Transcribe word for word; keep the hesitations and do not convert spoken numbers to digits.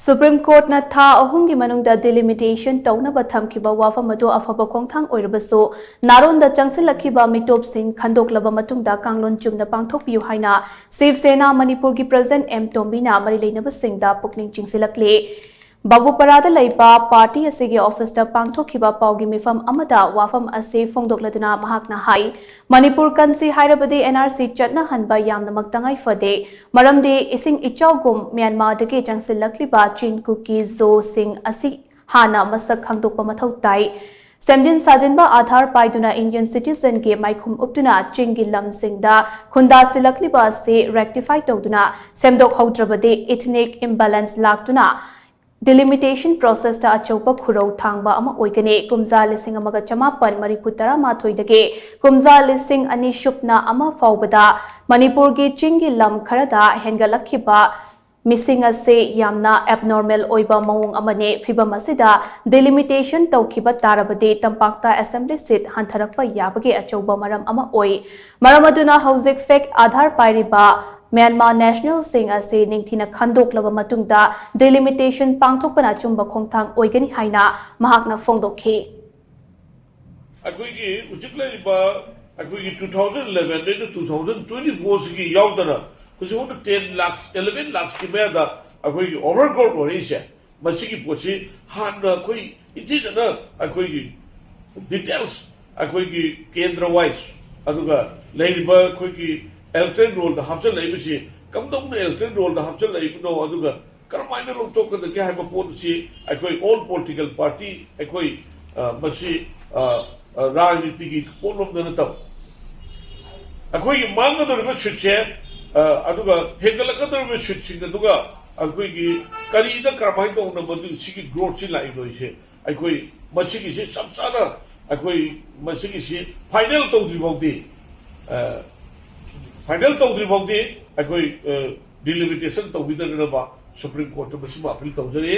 Supreme ꯀꯣꯔꯠꯅ ꯊꯥ ꯑꯍꯨꯝꯒꯤ ꯃꯅꯨꯡꯗ ꯗꯤꯂꯤꯃꯤꯇꯦꯁꯟ ꯇꯧꯅꯕ ꯊꯝꯈꯤꯕ ꯋꯥꯐꯝ ꯑꯗꯨ ꯑꯐꯕ ꯈꯣꯡꯊꯥꯡ ꯑꯣꯏꯔꯕꯁꯨ, ꯅꯥꯔꯣꯟꯗ ꯆꯪꯁꯤꯜꯂꯛꯈꯤꯕ ꯃꯤꯇꯣꯞꯁꯤꯡ ꯈꯟꯗꯣꯛꯂꯕ ꯃꯇꯨꯡꯗ ꯀꯥꯡꯂꯣꯟ ꯆꯨꯝꯅ ꯄꯥꯡꯊꯣꯛꯄꯤꯌꯨ ꯍꯥꯏꯅ ꯁꯤꯕ ꯁꯦꯅꯥ ꯃꯅꯤꯄꯨꯔꯒꯤ ꯄ꯭ꯔꯁꯤꯗꯦꯟꯠ ꯑꯦꯝ ꯇꯣꯝꯕꯤꯅ ꯃꯔꯤ ꯂꯩꯅꯕꯁꯤꯡꯗ ꯄꯨꯛꯅꯤꯡ ꯆꯤꯡꯁꯤꯜꯂꯛꯂꯤ꯫ ꯕꯥꯕꯨꯄꯥꯔꯥꯗ ꯂꯩꯕ ꯄꯥꯔꯇꯤ ꯑꯁꯤꯒꯤ ꯑꯣꯐꯤꯁꯇ ꯄꯥꯡꯊꯣꯛꯈꯤꯕ ꯄꯥꯎꯒꯤ ꯃꯤꯐꯝ ꯑꯃꯗ ꯋꯥꯐꯝ ꯑꯁꯤ ꯐꯣꯡꯗꯣꯛꯂꯗꯨꯅ ꯃꯍꯥꯛꯅ ꯍꯥꯏ, ꯃꯅꯤꯄꯨꯔ ꯀꯟꯁꯤ ꯍꯥꯏꯔꯕꯗꯤ ꯑꯦꯟ ꯑꯥꯔ ꯁꯤ ꯆꯠꯅꯍꯟꯕ ꯌꯥꯝꯅꯃꯛ ꯇꯉꯥꯏ ꯐꯗꯦ, ꯃꯔꯝꯗꯤ ꯏꯁꯤꯡ ꯏꯆꯥꯎꯒꯨꯝ ꯃ꯭ꯌꯥꯟꯃꯥꯔꯗꯒꯤ ꯆꯪꯁꯤꯜꯂꯛꯂꯤꯕ ꯆꯤꯟ ꯀꯨꯀꯤ ꯖꯣꯁꯤꯡ ꯑꯁꯤ ꯍꯥꯟꯅ ꯃꯁꯛ ꯈꯪꯗꯣꯛꯄ ꯃꯊꯧ ꯇꯥꯏ꯫ ꯁꯦꯝꯖꯤꯟ ꯁꯥꯖꯤꯟꯕ ꯑꯥꯙꯥꯔ ꯄꯥꯏꯗꯨꯅ ꯏꯟꯗꯤꯌꯟ ꯁꯤꯇꯤꯖꯟꯒꯤ ꯃꯥꯏꯈꯨꯝ ꯎꯞꯇꯨꯅ ꯆꯤꯡꯒꯤ ꯂꯝꯁꯤꯡꯗ ꯈꯨꯟꯗꯥꯁꯤꯜꯂꯛꯂꯤꯕ ꯑꯁꯤ ꯔꯦꯛꯇꯤꯐꯥꯏ ꯇꯧꯗꯨꯅ ꯁꯦꯝꯗꯣꯛꯍꯧꯗ꯭ꯔꯕꯗꯤ ꯏꯊꯅꯤꯛ ꯏꯝꯕꯦꯂꯦꯟꯁ ꯂꯥꯛꯇꯨꯅ ꯗꯤꯂꯤꯃꯤꯇꯦꯁꯟ ꯄ꯭ꯔꯣꯁꯦꯁꯇ ꯑꯆꯧꯕ ꯈꯨꯔꯧ ꯊꯥꯡꯕ ꯑꯃ ꯑꯣꯏꯒꯅꯤ꯫ ꯀꯨꯝꯖꯥ ꯂꯤꯁꯤꯡ ꯑꯃꯒ ꯆꯃꯥꯄꯟ ꯃꯔꯤꯐꯨ ꯇꯔꯥꯃꯥꯊꯣꯏꯗꯒꯤ ꯀꯨꯝꯖꯥ ꯂꯤꯁꯤꯡ ꯑꯅꯤ ꯁꯨꯞꯅ ꯑꯃ ꯐꯥꯎꯕꯗ ꯃꯅꯤꯄꯨꯔꯒꯤ ꯆꯤꯡꯒꯤ ꯂꯝ ꯈꯔꯗ ꯍꯦꯟꯒꯠꯂꯛꯈꯤꯕ ꯃꯤꯁꯤꯡ ꯑꯁꯤ ꯌꯥꯝꯅ ꯑꯦꯕꯅꯣꯔꯃꯦꯜ ꯑꯣꯏꯕ ꯃꯑꯣꯡ ꯑꯃꯅꯤ꯫ ꯐꯤꯚꯝ ꯑꯁꯤꯗ ꯗꯤꯂꯤꯃꯤꯇꯦꯁꯟ ꯇꯧꯈꯤꯕ ꯇꯥꯔꯕꯗꯤ ꯇꯝꯄꯥꯛꯇ ꯑꯦꯁꯦꯝꯕ꯭ꯂꯤ ꯁꯤꯠ ꯍꯟꯊꯔꯛꯄ ꯌꯥꯕꯒꯤ ꯑꯆꯧꯕ ꯃꯔꯝ ꯑꯃ ꯑꯣꯏ꯫ ꯃꯔꯝ ꯑꯗꯨꯅ ꯍꯧꯖꯤꯛ ꯐꯦꯛ ꯑꯥꯙꯥꯔ ꯄꯥꯏꯔꯤꯕ ꯃ꯭ꯌꯥꯟꯃꯥꯔ ꯅꯦꯁꯅꯦꯜꯁꯤꯡ ꯑꯁꯤ ꯅꯤꯡꯊꯤꯅ ꯈꯟꯗꯣꯛꯂꯕ ꯃꯇꯨꯡꯗ ꯗꯤꯂꯤꯃꯤꯇꯦꯁꯟ ꯄꯥꯡꯊꯣꯛꯄꯅ ꯑꯆꯨꯝꯕ ꯈꯣꯡꯊꯥꯡ ꯑꯣꯏꯒꯅꯤ ꯍꯥꯏꯅ ꯃꯍꯥꯛꯅ ꯐꯣꯡꯗꯣꯛꯈꯤ꯫ ꯑꯩꯈꯣꯏꯒꯤ ꯍꯧꯖꯤꯛ ꯂꯩꯔꯤꯕ ꯑꯩꯈꯣꯏꯒꯤ two thousand eleven ꯗꯩꯅ two thousand twenty four ꯁꯤꯒꯤ ꯌꯥꯎꯗꯅ ꯍꯧꯖꯤꯛ ꯐꯥꯎꯗ ten lakhs, eleven lakhs ꯀꯤ ꯃꯌꯥꯗ ꯑꯩꯈꯣꯏꯒꯤ overgrowth ꯑꯣꯏꯔꯛꯏꯁꯦ, ꯃꯁꯤꯒꯤ ꯄꯣꯠꯁꯤ ꯍꯥꯟꯅ ꯑꯩꯈꯣꯏ ꯏꯟꯊꯤꯖꯅ ꯑꯩꯈꯣꯏꯒꯤ details, ꯑꯩꯈꯣꯏꯒꯤ ꯀꯦꯟꯗ꯭ꯔ wise, ꯑꯗꯨꯒ ꯂꯩꯔꯤꯕ ꯑꯩꯈꯣꯏꯒꯤ electoral roll ꯗ ꯍꯥꯞꯆꯤꯜꯂꯛꯏꯕꯁꯤ ꯀꯝꯗꯧꯅ electoral roll ꯗ ꯍꯥꯞꯆꯤꯜꯂꯛꯏꯕꯅꯣ, ꯑꯗꯨꯒ ꯀꯔꯝꯍꯥꯏꯅ ꯂꯧꯊꯣꯛꯀꯗꯒꯦ ꯍꯥꯏꯕ ꯄꯣꯠ ꯑꯁꯤ ꯑꯩꯈꯣꯏ all political party, ꯑꯩꯈꯣꯏ, ꯑ, ꯃꯁꯤ, ꯑ, ꯑ, ꯔꯥꯖꯅꯤꯇꯤꯒꯤ ꯄꯣꯠꯂꯣꯝꯗ ꯅꯠꯇꯕ, ꯑꯩꯈꯣꯏꯒꯤ ꯃꯥꯡꯒꯗꯧꯔꯤꯕ ꯁꯤꯠꯁꯦ, ꯑ, ꯑꯗꯨꯒ ꯍꯦꯟꯒꯠꯂꯛꯀꯗꯧꯔꯤꯕ ꯁꯤꯠꯁꯤꯡ ꯑꯗꯨꯒ ꯑꯩꯈꯣꯏꯒꯤ ꯀꯔꯤꯗ ꯀꯔꯝꯍꯥꯏꯅ ꯇꯧꯅ ꯃꯗꯨ ꯁꯤꯒꯤ growth ꯁꯤ ꯂꯥꯛꯏꯅꯣ ꯍꯥꯏꯁꯦ ꯑꯩꯈꯣꯏ ꯃꯁꯤꯒꯤꯁꯤ ꯆꯞ ꯆꯥꯅ ꯑꯩꯈꯣꯏ ꯃꯁꯤꯒꯤꯁꯤ final ꯇꯧꯗ꯭ꯔꯤ ꯐꯥꯎꯗꯤ, ꯑ, final ꯇꯧꯗ꯭ꯔꯤ ꯐꯥꯎꯗꯤ ꯑꯩꯈꯣꯏ, ꯑ, delimitation ꯇꯧꯕꯤꯗꯅꯕ Supreme Court ꯇ ꯃꯁꯤꯃ appeal ꯇꯧꯖꯔꯤ꯫